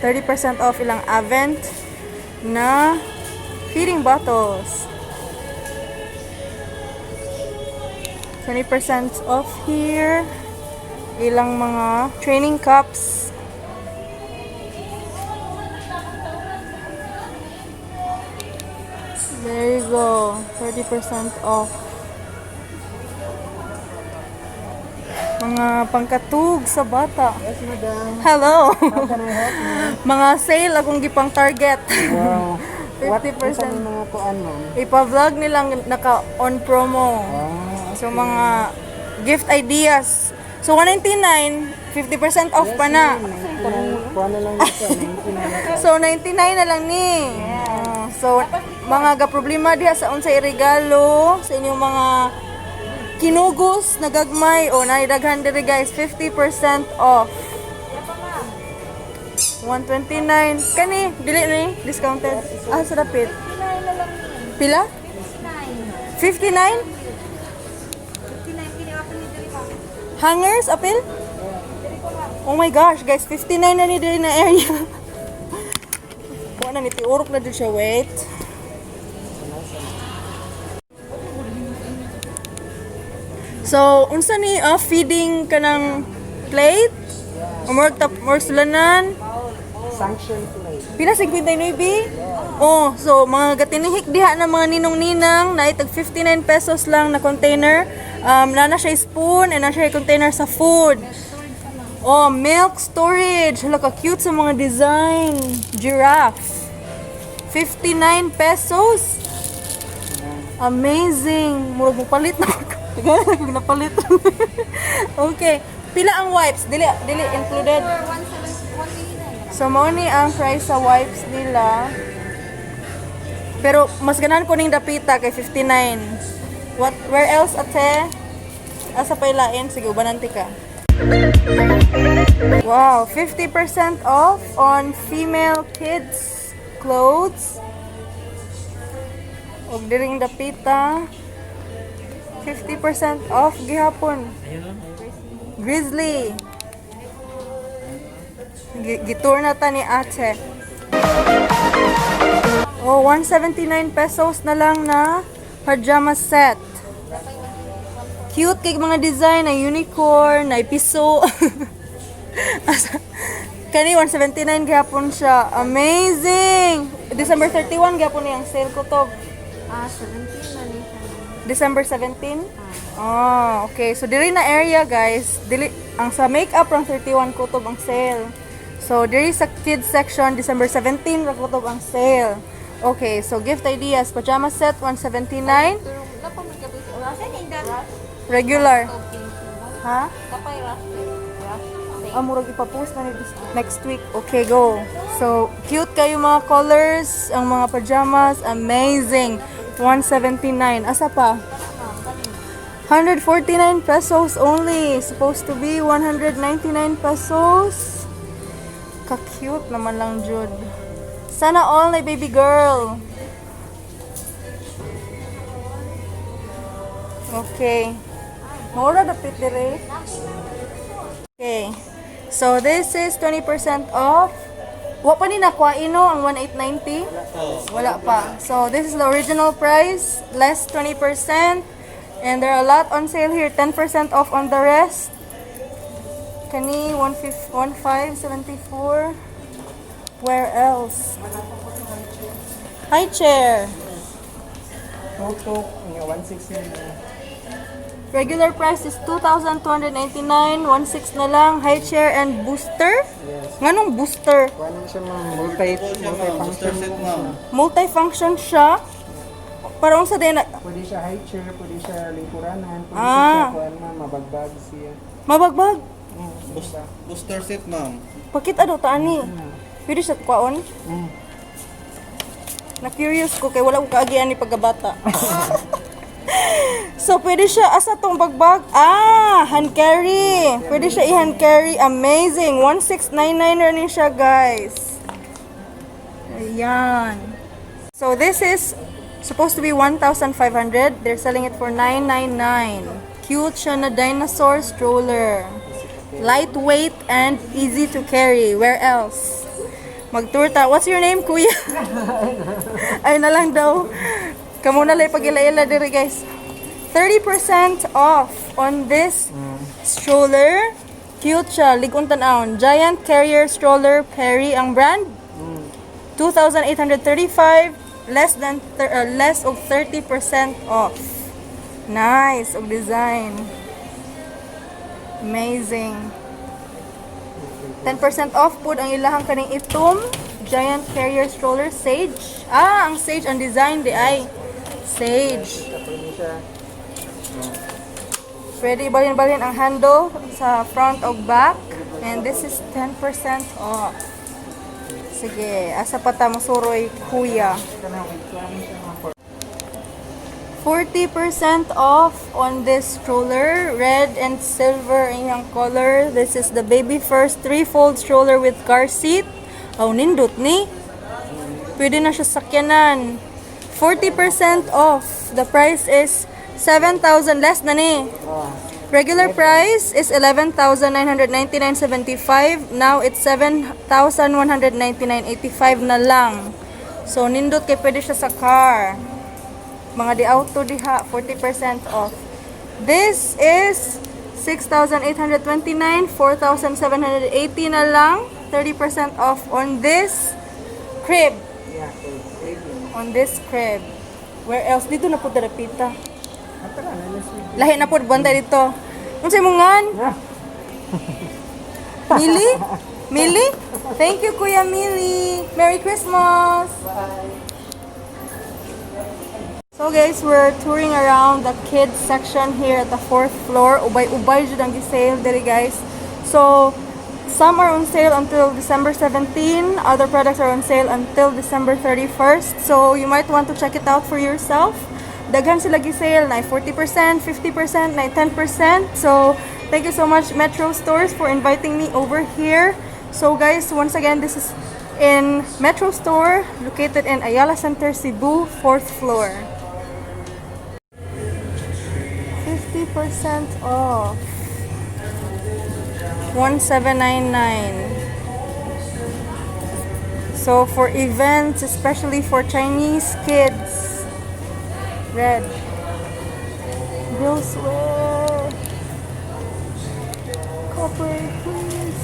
30% off ilang Avent na feeding bottles. 20% off here. Ilang mga training cups. There you go. 30% off. Mga pangkatug sa bata. Yes, madam. Hello. How can I help you? Mga sale akong gipang target. Wow. What 50%. unsa may mga kuan, ma'am? Ipa-vlog nilang naka on promo. Ah, So mga gift ideas. So 199, 50% off pa na. ma'am, 99, kuan na lang ito, 99. So 99 na lang ni. Oh, so mga ga problema diha sa unsay regalo sa inyong mga kinugos na gagmay o naidaghan diri, guys, 50% off. 129 kani dili ni discounted ah sa dapit. Pila? 59. Hangers apil? Oh my gosh, guys, 59 na ni diri na area. Wala na ni tiurok na dyan siya, wait. So, unsa ni feeding kanang plate? O murag tap murag sulanan? Sanction plate. Pila 59? Oh, so mga gatinihik diha na mga ninong-ninang na tag 59 pesos lang na container. Na siya spoon and na siya container sa food. Oh, milk storage. Hala ka cute sa mga design. Giraffe. 59 pesos. Amazing. Murag mo palit na ako. Tignan na kung napalit. Okay. Pila ang wipes? Dili dili included. So mao ni ang price sa wipes nila. Pero mas ganahan ko ning dapita kay 59. What, where else, ate? Asa pa ilain? Sige, ubanan ka. Wow, 50% off on female kids clothes. Og diring dapita 50% off gihapon. Grizzly. Gitour na ta ni ate. Oh, 179 pesos na lang na pajama set. Cute kay mga design na unicorn, na piso. Kani 179 gihapon siya. Amazing! December 31 gihapon niyang sale ko to. Ah, 17 na ni siya. December 17? Oh, okay. So diri na area, guys, dili ang sa makeup rang 31 kutob ang sale. So diri sa kids section December 17 ra kutob ang sale. Okay, so gift ideas, pajama set 179, Pero napa man gabi siya. Asa ni inda? Regular. Ha? Kapay rush sale. Rush sale. Ah, murag ipapost na ni next week. Okay, go. So, cute kayo mga colors, ang mga pajamas, amazing. 179. Asa pa? 149 pesos only. Supposed to be 199 pesos. Ka-cute naman lang, Jude. Sana all na baby girl. Okay. Mura dapit dire. Okay. So this is 20% off. Wa pa ni nakuha no ang 1890? Wala pa. So this is the original price, less 20%. And there are a lot on sale here, 10% off on the rest. Kani 1574. Where else? Hi chair. Tutok, nga 169. Regular price is 2,299, 1.6 na lang. High chair and booster? Yes. Nganong booster? Kuan na siya, ma'am, multi-function set, na ma'am. siya. Multifunction siya. Parang sa din Pwede siya high chair, pwede siya lingkuranan, pwede Ah. siya kuan, ma'am, mabagbag siya. Mabagbag. Diba? Booster set, ma'am. Pakita daw taani. Pwede siya kwaon. Na-curious ko kay wala ko kaagian ni pagkabata. So pwede siya asa tong bagbag? Ah, hand carry. Pwede siya i-hand carry. Amazing. 1699 ra ni siya, guys. Ayan. So this is supposed to be 1,500. They're selling it for 999. Cute siya na dinosaur stroller. Lightweight and easy to carry. Where else? Mag-tour ta. What's your name, kuya? Ay na lang daw. Kamo na lang pag-ila-ila diri, guys. 30% off on this stroller. Cute siya. Ligon tan-awon. Giant Carrier Stroller Perry ang brand. 2,835, less of 30% off. Nice og design. Amazing. 10% off pud ang ilahang kaning itom Giant Carrier Stroller Sage. Ah, ang Sage ang design di ay Sage. Pwede siya. Pwede ibalhin-balhin ang handle sa front o back. And this is 10% off. Sige, asa pa ta mosuroy, kuya. Kanang with kuan siya mga 40% off on this stroller. Red and silver ang iyang color. This is the Baby First 3-fold stroller with car seat. Oh, nindot ni. Pwede na siya sakyanan. 40% off. The price is 7,000 less na ni. Regular price is 11,999.75. Now it's 7,199.85 na lang. So nindot kay pwede siya sa car. Mga di auto diha 40% off. This is 6,829, 4,780 na lang, 30% off on this crib. Yeah, okay. Baby. On this crib. Where else? Dito na po darapita. Atara na lang siya. Lahi na po bantay dito. Unsay mo ngan? Ah. Mili? Mili? Thank you, Kuya Mili. Merry Christmas. So guys, we're touring around the kids section here at the fourth floor. Ubay-ubay jud ang sale diri, guys. So some are on sale until December 17, other products are on sale until December 31st. So you might want to check it out for yourself. Daghan sila gi-sale na 40%, 50%, na 10%. So thank you so much, Metro Stores, for inviting me over here. So guys, once again, this is in Metro Store located in Ayala Center, Cebu, fourth floor. 50% off. 1799. So for events, especially for Chinese kids. Red. Girls wear. Copper, please.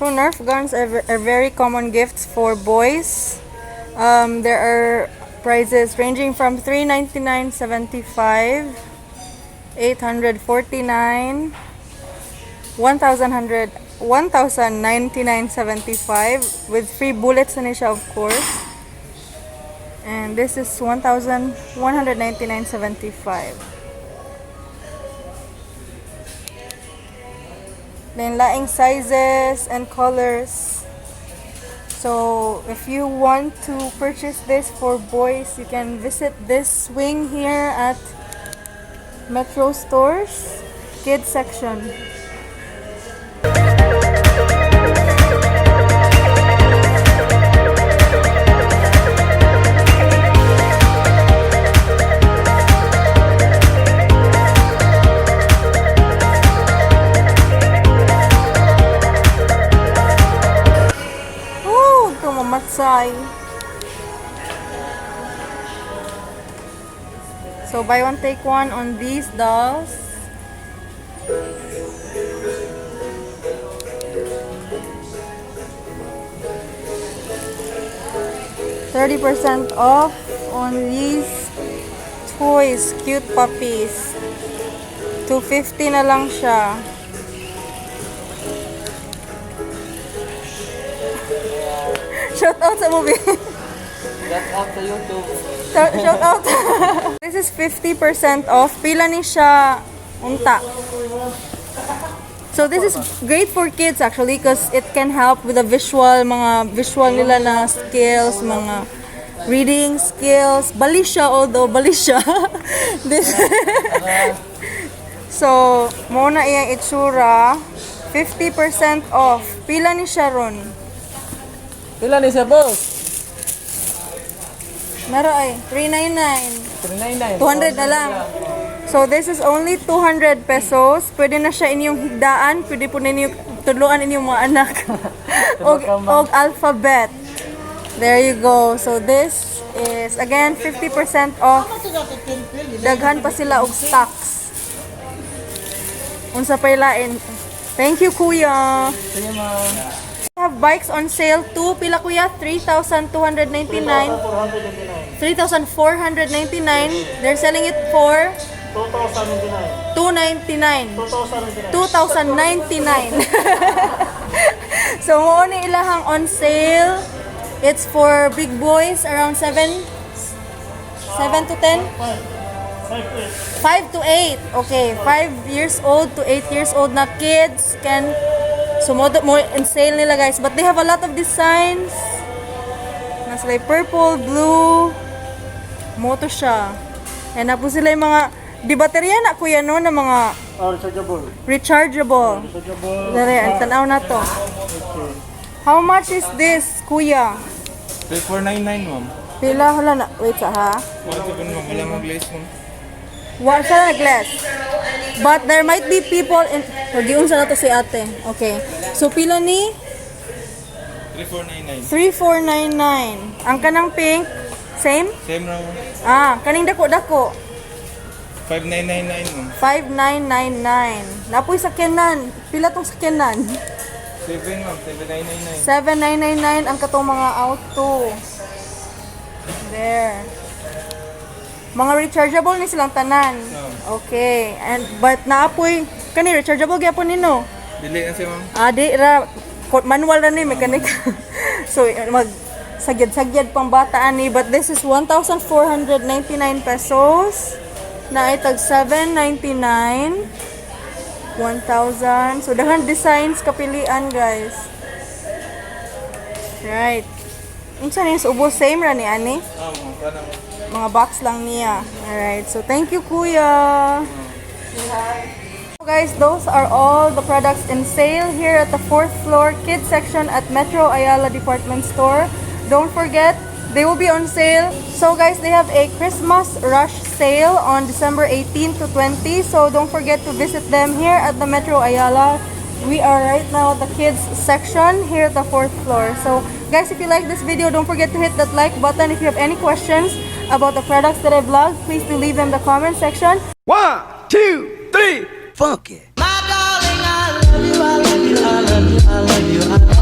So Nerf guns are very common gifts for boys. There are prices ranging from $399.75, 849, 1,100, 1,099.75 with free bullets na siya, of course. And this is 1,199.75. Then laing sizes and colors. So if you want to purchase this for boys, you can visit this swing here at Metro Stores kids section. Oh, tumamatsay. So buy one take one on these dolls. 30% off on these toys, cute puppies. 250 na lang siya. Shout out sa movie. Shout out sa YouTube. Shout out. This is 50% off. Pila ni siya unta? So this is great for kids actually because it can help with the visual, mga visual nila na skills, mga reading skills. Bali siya although, bali siya. This So, mao na iyang itsura. 50% off. Pila ni siya ron? Pila ni siya, boss? Nara ay, 399. 399. 200 na lang. So this is only 200 pesos. Pwede na siya inyong higdaan, pwede po ninyo tudloan inyong mga anak og alphabet. There you go. So this is again 50% off. Daghan pa sila og stocks. Unsa pay lain? Thank you, kuya. Sige, ma'am. Have bikes on sale too. Pila, kuya? 3,299. 3,499. They're selling it for 299. 2,099. So mao ni ilahang on sale. It's for big boys around 7 to 10? 5 to 8. Okay, 5 years old to 8 years old na kids can so mo in sale nila, guys. But they have a lot of designs. Nasa like purple, blue, moto siya. And na po sila yung mga di baterya na, kuya, no, na mga Oh, rechargeable. Rechargeable. Rechargeable. Dere, ang tanaw na to. How much is this, kuya? 3499, ma'am. Pila hala na. Wait sa ha. Wala ko ma'am, wala mag-less, ma'am. Wa siya nag-less. But there might be people in Pagiunsa na to si ate. Okay. So pila ni? 3499. 3499. Ang kanang pink, same? Same raw. Ah, kaning dako-dako. 5999, ma'am. 5999. Napoy sakyanan. Pila tong sakyanan? 7, ma'am, 7999. 7999 ang katong mga auto. There. Mga rechargeable ni silang tanan. Okay. And but naapoy kani rechargeable gyapon nino. Dili na siya, ma'am. Ah, di ra manual ra ni mechanic. So mag sagyad-sagyad pang bata ani, but this is 1,499 pesos. Na ay tag 799. 1,000. So daghan designs kapilian, guys. Right. Unsa ni sa ubos, same ra ni ani? Ah, ma'am, kana, ma'am. Mga box lang niya. Alright. So, thank you, kuya. Guys, those are all the products in sale here at the fourth floor kids section at Metro Ayala Department Store. Don't forget, they will be on sale. So guys, they have a Christmas rush sale on December 18 to 20. So don't forget to visit them here at the Metro Ayala. We are right now at the kids section here at the fourth floor. So guys, if you like this video, don't forget to hit that like button. If you have any questions about the products that I vlogged, please do leave them in the comment section. One, two, three. Funky. My darling, I love you, I love you, I love you, I love you, I